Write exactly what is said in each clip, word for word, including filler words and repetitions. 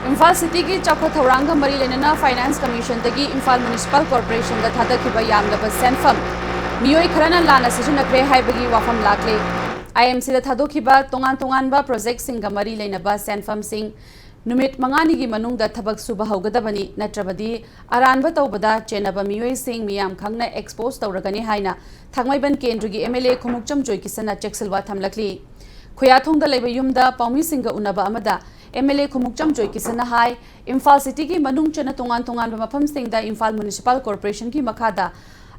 ꯏꯝꯐꯥꯜ ꯁꯤꯇꯤꯒꯤ ꯆꯥꯎꯈꯠ ꯊꯧꯔꯥꯡꯒ ꯃꯔꯤ ꯂꯩꯅꯅ ꯐꯥꯏꯅꯥꯟꯁ ꯀꯃꯤꯁꯟꯗꯒꯤ ꯏꯝꯐꯥꯜ ꯃ꯭ꯌꯨꯅꯤꯁꯤꯄꯥꯜ ꯀꯣꯔꯄꯣꯔꯦꯁꯟꯗ ꯊꯥꯗꯈꯤꯕ ꯌꯥꯝꯂꯕ ꯁꯦꯟꯐꯝ ꯃꯤꯑꯣꯏ ꯈꯔꯅ ꯂꯥꯟꯅ ꯁꯤꯖꯤꯟꯅꯈ꯭ꯔꯦ ꯍꯥꯏꯕꯒꯤ ꯋꯥꯐꯝ ꯂꯥꯛꯂꯦ꯫ ꯑꯥꯏ ꯑꯦꯝ ꯁꯤꯗ ꯊꯥꯗꯣꯛꯈꯤꯕ ꯇꯣꯉꯥꯟ ꯇꯣꯉꯥꯟꯕ ꯄ꯭ꯔꯣꯖꯦꯛꯁꯤꯡꯒ ꯃꯔꯤ ꯂꯩꯅꯕ ꯁꯦꯟꯐꯝꯁꯤꯡ ꯅꯨꯃꯤꯠ ꯃꯉꯥꯅꯤꯒꯤ ꯃꯅꯨꯡꯗ ꯊꯕꯛ ꯁꯨꯕ ꯍꯧꯒꯗꯕꯅꯤ, ꯅꯠꯇ꯭ꯔꯕꯗꯤ ꯑꯔꯥꯟꯕ ꯇꯧꯕꯗ ꯆꯦꯟꯅꯕ ꯃꯤꯑꯣꯏꯁꯤꯡ ꯃꯤꯌꯥꯝ ꯈꯪꯅ ꯑꯦꯛꯁꯄꯣꯖ ꯇꯧꯔꯒꯅꯤ ꯍꯥꯏꯅ ꯊꯥꯡꯃꯩꯕꯟ ꯀꯦꯟꯗ꯭ꯔꯒꯤ ꯑꯦꯝ ꯑꯦꯜ ꯑꯦ ꯈꯣꯡꯎꯞꯆꯝ ꯖꯣꯏꯀꯤꯁꯟꯅ ꯆꯦꯛꯁꯤꯜꯋꯥ ꯊꯝꯂꯛꯂꯤ꯫ ꯈꯨꯌꯥꯊꯣꯡꯗ ꯂꯩꯕ ꯌꯨꯝꯗ ꯄꯥꯎꯃꯤꯁꯤꯡꯒ ꯎꯅꯕ ꯑꯃꯗ ꯑꯦꯝ ꯑꯦꯜ ꯑꯦ ꯈꯣꯡꯎꯞꯆꯝ ꯖꯣꯏꯀꯤꯁꯟꯅ ꯍꯥꯏ, ꯏꯝꯐꯥꯜ ꯁꯤꯇꯤꯒꯤ ꯃꯅꯨꯡ ꯆꯟꯅ ꯇꯣꯉꯥꯟ ꯇꯣꯉꯥꯟꯕ ꯃꯐꯝꯁꯤꯡꯗ ꯏꯝꯐꯥꯜ ꯃ꯭ꯌꯨꯅꯤꯁꯤꯄꯥꯜ ꯀꯣꯔꯄꯣꯔꯦꯁꯟꯒꯤ ꯃꯈꯥꯗ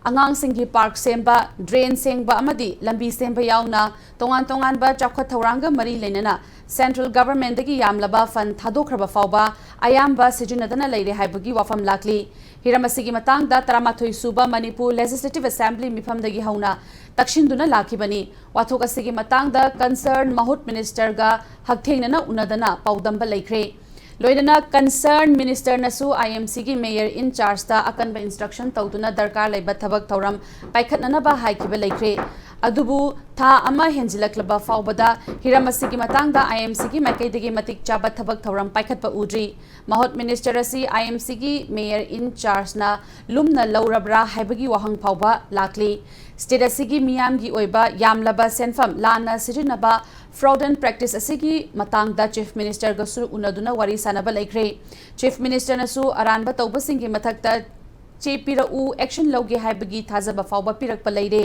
ꯑꯉꯥꯡꯁꯤꯡꯒꯤ ꯄꯥꯔꯛ ꯁꯦꯝꯕ, ꯗ꯭ꯔꯦꯟ ꯁꯦꯡꯕ ꯑꯃꯗꯤ ꯂꯝꯕꯤ ꯁꯦꯝꯕ ꯌꯥꯎꯅ ꯇꯣꯉꯥꯟ ꯇꯣꯉꯥꯟꯕ ꯆꯥꯎꯈꯠ ꯊꯧꯔꯥꯡꯒ ꯃꯔꯤ ꯂꯩꯅꯅ ꯁꯦꯟꯇ꯭ꯔꯦꯜ ꯒꯚꯔꯟꯃꯦꯟꯠꯇꯒꯤ ꯌꯥꯝꯂꯕ ꯐꯟꯗ ꯊꯥꯗꯣꯛꯈ꯭ꯔꯕ ꯐꯥꯎꯕ ꯑꯌꯥꯝꯕ ꯁꯤꯖꯤꯟꯅꯗꯅ ꯂꯩꯔꯦ ꯍꯥꯏꯕꯒꯤ ꯋꯥꯐꯝ ꯂꯥꯛꯂꯤ꯫ ꯍꯤꯔꯝ ꯑꯁꯤꯒꯤ ꯃꯇꯥꯡꯗ ꯇꯔꯥꯃꯥꯊꯣꯏ ꯁꯨꯕ ꯃꯅꯤꯄꯨꯔ ꯂꯦꯖꯤꯁꯂꯦꯇꯤꯚ ꯑꯦꯁꯦꯝꯕ꯭ꯂꯤ ꯃꯤꯐꯝꯗꯒꯤ ꯍꯧꯅ ꯇꯛꯁꯤꯟꯗꯨꯅ ꯂꯥꯛꯈꯤꯕꯅꯤ꯫ ꯋꯥꯊꯣꯛ ꯑꯁꯤꯒꯤ ꯃꯇꯥꯡꯗ ꯀꯟꯁꯔꯟ ꯃꯍꯨꯠ ꯃꯤꯅꯤꯁꯇꯔꯒ ꯍꯛꯊꯦꯡꯅꯅ ꯎꯅꯗꯅ ꯄꯥꯎꯗꯝꯕ ꯂꯩꯈ꯭ꯔꯦ꯫ ꯂꯣꯏꯅꯅ ꯀꯟꯁꯔꯟ ꯃꯤꯅꯤꯁꯇꯔꯅꯁꯨ ꯑꯥꯏ ꯑꯦꯝ ꯁꯤꯒꯤ ꯃꯦꯌꯔ ꯏꯟ ꯆꯥꯔꯖꯇ ꯑꯀꯟꯕ ꯏꯟꯁꯇ꯭ꯔꯛꯁꯟ ꯇꯧꯗꯨꯅ ꯗꯔꯀꯥꯔ ꯂꯩꯕ ꯊꯕꯛ ꯊꯧꯔꯝ ꯄꯥꯏꯈꯠꯅꯅꯕ ꯍꯥꯏꯈꯤꯕ ꯂꯩꯈ꯭ꯔꯦ꯫ ꯑꯗꯨꯕꯨ ꯊꯥ ꯑꯃ ꯍꯦꯟꯖꯤꯜꯂꯛꯂꯕ ꯐꯥꯎꯕꯗ ꯍꯤꯔꯝ ꯑꯁꯤꯒꯤ ꯃꯇꯥꯡꯗ ꯑꯥꯏ ꯑꯦꯝ ꯁꯤꯒꯤ ꯃꯥꯏꯀꯩꯗꯒꯤ ꯃꯇꯤꯛ ꯆꯥꯕ ꯊꯕꯛ ꯊꯧꯔꯝ ꯄꯥꯏꯈꯠꯄ ꯎꯗ꯭ꯔꯤ꯫ ꯃꯍꯨꯠ ꯃꯤꯅꯤꯁꯇꯔ ꯑꯁꯤ ꯑꯥꯏ ꯑꯦꯝ ꯁꯤꯒꯤ ꯃꯦꯌꯔ ꯏꯟ ꯆꯥꯔꯖꯅ ꯂꯨꯝꯅ ꯂꯧꯔꯕ꯭ꯔꯥ ꯍꯥꯏꯕꯒꯤ ꯋꯥꯍꯪ ꯐꯥꯎꯕ ꯂꯥꯛꯂꯤ꯫ ꯁ꯭ꯇꯦꯠ ꯑꯁꯤꯒꯤ ꯃꯤꯌꯥꯝꯒꯤ ꯑꯣꯏꯕ ꯌꯥꯝꯂꯕ ꯁꯦꯟꯐꯝ ꯂꯥꯟꯅ ꯁꯤꯖꯤꯟꯅꯕ, ꯐ꯭ꯔꯣꯗꯦꯟ ꯄ꯭ꯔꯦꯛꯇꯤꯁ ꯑꯁꯤꯒꯤ ꯃꯇꯥꯡꯗ ꯆꯤꯐ ꯃꯤꯅꯤꯁꯇꯔꯒꯁꯨ ꯎꯅꯗꯨꯅ ꯋꯥꯔꯤ ꯁꯥꯅꯕ ꯂꯩꯈ꯭ꯔꯦ꯫ ꯆꯤꯐ ꯃꯤꯅꯤꯁꯇꯔꯅꯁꯨ ꯑꯔꯥꯟꯕ ꯇꯧꯕꯁꯤꯡꯒꯤ ꯃꯊꯛꯇ ꯆꯦ ꯄꯤꯔꯛꯎ, ꯑꯦꯛꯁꯟ ꯂꯧꯒꯦ ꯍꯥꯏꯕꯒꯤ ꯊꯥꯖꯕ ꯐꯥꯎꯕ ꯄꯤꯔꯛꯄ ꯂꯩꯔꯦ꯫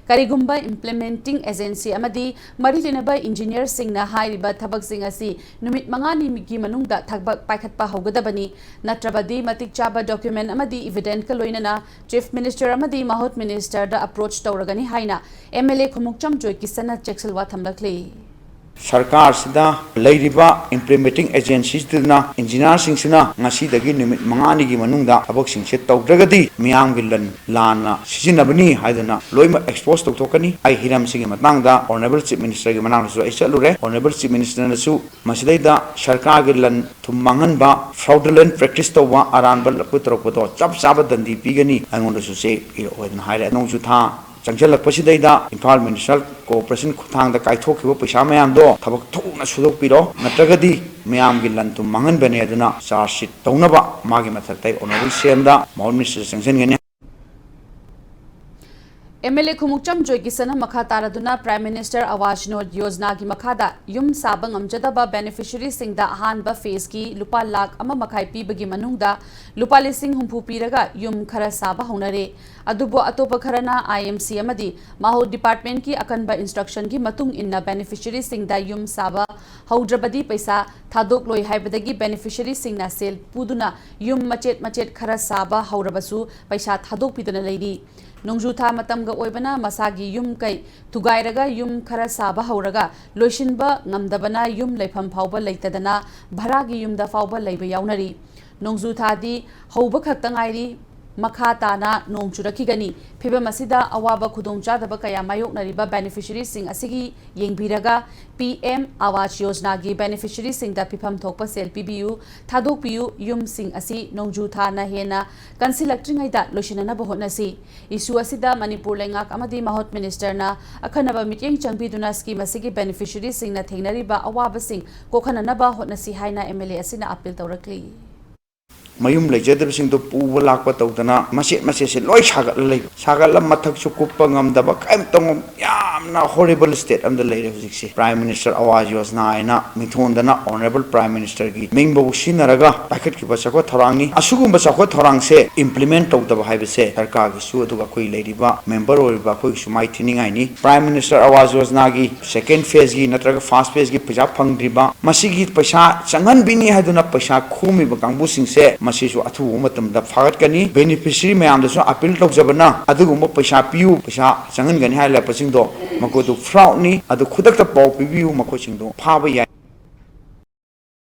ꯀꯔꯤꯒꯨꯝꯕ ꯏꯝꯄ꯭ꯂꯤꯃꯦꯟꯇꯤꯡ ꯑꯦꯖꯦꯟꯁꯤ ꯑꯃꯗꯤ ꯃꯔꯤ ꯂꯩꯅꯕ ꯏꯟꯖꯤꯅꯤꯌꯔꯁꯤꯡꯅ ꯍꯥꯏꯔꯤꯕ ꯊꯕꯛꯁꯤꯡ ꯑꯁꯤ ꯅꯨꯃꯤꯠ ꯃꯉꯥꯅꯤꯒꯤ ꯃꯅꯨꯡꯗ ꯊꯕꯛ ꯄꯥꯏꯈꯠꯄ ꯍꯧꯒꯗꯕꯅꯤ, ꯅꯠꯇ꯭ꯔꯕꯗꯤ ꯃꯇꯤꯛ ꯆꯥꯕ ꯗꯣꯀ꯭ꯌꯨꯃꯦꯟ ꯑꯃꯗꯤ ꯏꯚꯤꯗꯦꯟꯁꯀ ꯂꯣꯏꯅꯅ ꯆꯤꯐ ꯃꯤꯅꯤꯁꯇꯔ ꯑꯃꯗꯤ ꯃꯍꯨꯠ ꯃꯤꯅꯤꯁꯇꯔꯗ ꯑꯦꯄ꯭ꯔꯣꯆ ꯇꯧꯔꯒꯅꯤ ꯍꯥꯏꯅ ꯑꯦꯝ ꯑꯦꯜ ꯑꯦ ꯈꯣꯡꯎꯞꯆꯝ ꯖꯣꯏꯀꯤꯁꯟꯅ ꯆꯦꯛꯁꯤꯜꯋꯥ ꯊꯝꯂꯛꯂꯤ꯫ ꯁꯔꯀꯥꯔꯁꯤꯗ ꯂꯩꯔꯤꯕ ꯏꯝꯄ꯭ꯂꯤꯃꯦꯟꯇꯤꯡ ꯑꯦꯖꯦꯟꯁꯤꯁꯤꯅ, ꯏꯟꯖꯤꯅꯤꯌꯥꯔꯁꯤꯡꯁꯤꯅ ꯉꯁꯤꯗꯒꯤ ꯅꯨꯃꯤꯠ ꯃꯉꯥꯅꯤꯒꯤ ꯃꯅꯨꯡꯗ ꯊꯕꯛꯁꯤꯡꯁꯦ ꯇꯧꯗ꯭ꯔꯒꯗꯤ ꯃꯤꯌꯥꯝꯒꯤ ꯂꯟ ꯂꯥꯟꯅ ꯁꯤꯖꯤꯟꯅꯕꯅꯤ ꯍꯥꯏꯗꯅ ꯂꯣꯏꯅꯃꯛ ꯑꯦꯛꯁꯄꯣꯖ ꯇꯧꯊꯣꯛꯀꯅꯤ꯫ ꯑꯩ ꯍꯤꯔꯝꯁꯤꯒꯤ ꯃꯇꯥꯡꯗ ꯑꯣꯅꯔꯦꯕꯜ ꯆꯤꯐ ꯃꯤꯅꯤꯁꯇꯔꯒꯤ ꯃꯅꯥꯛꯇꯁꯨ ꯑꯩ ꯆꯠꯂꯨꯔꯦ꯫ ꯑꯣꯅꯔꯦꯕꯜ ꯆꯤꯐ ꯃꯤꯅꯤꯁꯇꯔꯅꯁꯨ ꯃꯁꯤꯗꯩꯗ ꯁꯔꯀꯥꯔꯒꯤ ꯂꯟ ꯊꯨꯝ ꯃꯥꯡꯍꯟꯕ, ꯐ꯭ꯔꯣꯗꯨꯂꯦꯟ ꯄ꯭ꯔꯦꯛꯇꯤꯁ ꯇꯧꯕ, ꯑꯔꯥꯟꯕ ꯂꯐꯨ ꯇꯧꯔꯛꯄꯗꯣ ꯆꯞ ꯆꯥꯕ ꯗꯟꯗꯤ ꯄꯤꯒꯅꯤ, ꯑꯩꯉꯣꯟꯗꯁꯨ ꯆꯦ ꯄꯤꯔꯛꯑꯣ ꯍꯥꯏꯗꯅ ꯍꯥꯏꯔꯦ꯫ ꯅꯣꯡꯖꯨ ꯊꯥ ꯆꯪꯁꯤꯜꯂꯛꯄꯁꯤꯗꯩꯗ ꯏꯝꯐꯥꯜ ꯃ꯭ꯌꯨꯅꯤꯁꯤꯄꯥꯜ ꯀꯣꯔꯄꯣꯔꯦꯁꯟ ꯈꯨꯠꯊꯥꯡꯗ ꯀꯥꯏꯊꯣꯛꯈꯤꯕ ꯄꯩꯁꯥ ꯃꯌꯥꯝꯗꯣ ꯊꯕꯛ ꯊꯨꯅ ꯁꯨꯗꯣꯛꯄꯤꯔꯣ, ꯅꯠꯇ꯭ꯔꯒꯗꯤ ꯃꯌꯥꯝꯒꯤ ꯂꯟ ꯊꯨꯝ ꯃꯥꯡꯍꯟꯕꯅꯦ ꯑꯗꯨꯅ ꯆꯥꯔꯖ ꯁꯤꯠ ꯇꯧꯅꯕ ꯃꯥꯒꯤ ꯃꯊꯛꯇ ꯑꯩ ꯑꯣꯅꯔꯦꯕꯜ ꯁꯤ ꯑꯦꯝꯗ ꯃꯍꯨꯠ ꯃꯤꯅꯤꯁꯇꯔ ꯆꯪꯁꯤꯟꯒꯅꯤ꯫ ꯑꯦꯝ ꯑꯦꯜ ꯑꯦ ꯈꯣꯡꯎꯞꯆꯝ ꯖꯣꯏꯀꯤꯁꯟꯅ ꯃꯈꯥ ꯇꯥꯔꯗꯨꯅ Prime Minister Awas Yojana ꯒꯤ ꯃꯈꯥꯗ ꯌꯨꯝ ꯁꯥꯕ ꯉꯝꯖꯗꯕ ꯕꯦꯅꯤꯐꯤꯁꯔꯤꯁꯤꯡꯗ ꯑꯍꯥꯟꯕ ꯐꯦꯖꯀꯤ ꯂꯨꯄꯥ ꯂꯥꯈ ꯑꯃ ꯃꯈꯥꯏ ꯄꯤꯕꯒꯤ ꯃꯅꯨꯡꯗ ꯂꯨꯄꯥ ꯂꯤꯁꯤꯡ ꯍꯨꯝꯐꯨ ꯄꯤꯔꯒ ꯌꯨꯝ ꯈꯔ ꯁꯥꯕ ꯍꯧꯅꯔꯦ꯫ ꯑꯗꯨꯕꯨ ꯑꯇꯣꯞꯄ ꯈꯔꯅ ꯑꯥꯏ ꯑꯦꯝ ꯁꯤ ꯑꯃꯗꯤ ꯃꯥꯍꯧ ꯗꯤꯄꯥꯔꯠꯃꯦꯟꯠꯀꯤ ꯑꯀꯟꯕ ꯏꯟꯁꯇ꯭ꯔꯛꯁꯟꯒꯤ ꯃꯇꯨꯡ ꯏꯟꯅ ꯕꯦꯅꯤꯐꯤꯁꯔꯤꯁꯤꯡꯗ ꯌꯨꯝ ꯁꯥꯕ ꯍꯧꯗ꯭ꯔꯕꯗꯤ ꯄꯩꯁꯥ ꯊꯥꯗꯣꯛꯂꯣꯏ ꯍꯥꯏꯕꯗꯒꯤ ꯕꯦꯅꯤꯐꯤꯁꯔꯤꯁꯤꯡꯅ ꯁꯦꯜ ꯄꯨꯗꯨꯅ ꯌꯨꯝ ꯃꯆꯦꯠ ꯃꯆꯦꯠ ꯈꯔ ꯁꯥꯕ ꯍꯧꯔꯕꯁꯨ ꯄꯩꯁꯥ ꯊꯥꯗꯣꯛꯄꯤꯗꯅ ꯂꯩꯔꯤ꯫ ꯅꯣꯡꯖꯨ ꯊꯥ ꯃꯇꯝꯒ ꯑꯣꯏꯕꯅ ꯃꯁꯥꯒꯤ ꯌꯨꯝ ꯀꯩ ꯊꯨꯒꯥꯏꯔꯒ ꯌꯨꯝ ꯈꯔ ꯁꯥꯕ ꯍꯧꯔꯒ ꯂꯣꯏꯁꯤꯟꯕ ꯉꯝꯗꯕꯅ ꯌꯨꯝ ꯂꯩꯐꯝ ꯐꯥꯎꯕ ꯂꯩꯇꯗꯅ ꯚꯔꯥꯒꯤ ꯌꯨꯝꯗ ꯐꯥꯎꯕ ꯂꯩꯕ ꯌꯥꯎꯅꯔꯤ꯫ ꯅꯣꯡꯖꯨ ꯊꯥꯗꯤ ꯍꯧꯕ ꯈꯛꯇ ꯉꯥꯏꯔꯤ꯫ ꯃꯈꯥ ꯇꯥꯅ ꯅꯣꯡ ꯆꯨꯔꯛꯈꯤꯒꯅꯤ꯫ ꯐꯤꯚꯝ ꯑꯁꯤꯗ ꯑꯋꯥꯕ ꯈꯨꯗꯣꯡꯆꯥꯗꯕ ꯀꯌꯥ ꯃꯥꯌꯣꯛꯅꯔꯤꯕ ꯕꯦꯅꯤꯐꯤꯁꯔꯤꯁꯤꯡ ꯑꯁꯤꯒꯤ ꯌꯦꯡꯕꯤꯔꯒ ꯄꯤ ꯑꯦꯝ ꯑꯥꯋꯥꯁ ꯌꯣꯖꯅꯥꯒꯤ ꯕꯦꯅꯤꯐꯤꯁꯔꯤꯁꯤꯡꯗ ꯄꯤꯐꯝ ꯊꯣꯛꯄ ꯁꯦꯜ ꯄꯤꯕꯤꯌꯨ, ꯊꯥꯗꯣꯛꯄꯤꯌꯨ꯫ ꯌꯨꯝꯁꯤꯡ ꯑꯁꯤ ꯅꯣꯡꯖꯨ ꯊꯥꯅ ꯍꯦꯟꯅ ꯀꯟꯁꯤꯜꯂꯛꯇ꯭ꯔꯤꯉꯩꯗ ꯂꯣꯏꯁꯤꯟꯅꯅꯕ ꯍꯣꯠꯅꯁꯤ꯫ ꯏꯁꯨ ꯑꯁꯤꯗ ꯃꯅꯤꯄꯨꯔ ꯂꯩꯉꯥꯛ ꯑꯃꯗꯤ ꯃꯍꯨꯠ ꯃꯤꯅꯤꯁꯇꯔꯅ ꯑꯈꯟꯅꯕ ꯃꯤꯠꯌꯦꯡ ꯆꯪꯕꯤꯗꯨꯅ ꯁ꯭ꯀꯤꯝ ꯑꯁꯤꯒꯤ ꯕꯦꯅꯤꯐꯤꯁꯔꯤꯁꯤꯡꯅ ꯊꯦꯡꯅꯔꯤꯕ ꯑꯋꯥꯕꯁꯤꯡ ꯀꯣꯛꯍꯟꯅꯅꯕ ꯍꯣꯠꯅꯁꯤ ꯍꯥꯏꯅ ꯑꯦꯝ ꯑꯦꯜ ꯑꯦ ꯑꯁꯤꯅ ꯑꯄꯤꯜ ꯇꯧꯔꯛꯂꯤ꯫ ꯃꯌꯨꯝ ꯂꯩꯖꯗꯕꯁꯤꯡꯗꯣ ꯄꯨꯕ ꯂꯥꯛꯄ ꯇꯧꯗꯅ ꯃꯆꯦꯠ ꯃꯆꯦꯠꯁꯦ ꯂꯣꯏ ꯁꯥꯒꯠꯂ ꯂꯩꯕ, ꯁꯥꯒꯠꯂ ꯃꯊꯛꯁꯨ ꯀꯨꯞꯄ ꯉꯝꯗꯕ, ꯀꯔꯤꯝꯇ ꯉꯝ-, ꯌꯥꯝꯅ ꯍꯣꯔꯤꯕꯜ ꯁ꯭ꯇꯦꯠ ꯑꯃꯗ ꯂꯩꯔꯦ ꯍꯧꯖꯤꯛꯁꯦ꯫ Prime Minister Awas Yojana ꯍꯥꯏꯅ ꯃꯤꯡꯊꯣꯟꯗꯅ ꯑꯣꯅꯔꯦꯕꯜ ꯄ꯭ꯔꯥꯏꯝ ꯃꯤꯅꯤꯁꯇꯔꯒꯤ ꯃꯤꯡꯐꯧ ꯁꯤꯖꯤꯟꯅꯔꯒ ꯄꯥꯏꯈꯠꯈꯤꯕ ꯆꯥꯎꯈꯠ ꯊꯧꯔꯥꯡꯅꯤ꯫ ꯑꯁꯤꯒꯨꯝꯕ ꯆꯥꯎꯈꯠ ꯊꯧꯔꯥꯡꯁꯦ ꯏꯝꯄ꯭ꯂꯤꯃꯦꯟꯠ ꯇꯧꯗꯕ ꯍꯥꯏꯕꯁꯦ ꯁꯔꯀꯥꯔꯒꯤꯁꯨ, ꯑꯗꯨꯒ ꯑꯩꯈꯣꯏ ꯂꯩꯔꯤꯕ ꯃꯦꯝꯕꯔ ꯑꯣꯏꯔꯤꯕ ꯑꯩꯈꯣꯏꯒꯤꯁꯨ ꯃꯥꯏ ꯊꯤꯅꯤꯡꯉꯥꯏꯅꯤ꯫ Prime Minister Awas Yojana ꯒꯤ ꯁꯦꯀꯦꯟ ꯐꯦꯖꯀꯤ ꯅꯠꯇ꯭ꯔꯒ ꯐꯥꯔꯁ ꯐꯦꯖꯀꯤ ꯄꯩꯁꯥ ꯐꯪꯗ꯭ꯔꯤꯕ, ꯃꯁꯤꯒꯤ ꯄꯩꯁꯥ ꯆꯪꯍꯟꯕꯤꯅꯤ ꯍꯥꯏꯗꯨꯅ ꯄꯩꯁꯥ ꯈꯣꯝꯃꯤꯕ ꯀꯥꯡꯕꯨꯁꯤꯡꯁꯦ ꯃꯁꯤꯁꯨ ꯑꯊꯨꯕ ꯃꯇꯝꯗ ꯐꯥꯒꯠꯀꯅꯤ꯫ ꯕꯦꯅꯤꯐꯤꯁꯔꯤ ꯃꯌꯥꯝꯗꯁꯨ ꯑꯄꯤꯜ ꯇꯧꯖꯕꯅ ꯑꯗꯨꯒꯨꯝꯕ ꯄꯩꯁꯥ ꯄꯤꯌꯨ, ꯄꯩꯁꯥ ꯆꯪꯍꯟꯒꯅꯤ ꯍꯥꯏꯔꯛꯄꯁꯤꯡꯗꯣ ꯃꯈꯣꯏꯗꯨ ꯐ꯭ꯔꯥꯎꯗꯅꯤ, ꯑꯗꯨ ꯈꯨꯗꯛꯇ ꯄꯥꯎ ꯄꯤꯕꯤꯌꯨ, ꯃꯈꯣꯏꯁꯤꯡꯗꯣ ꯐꯥꯕ ꯌꯥꯏ꯫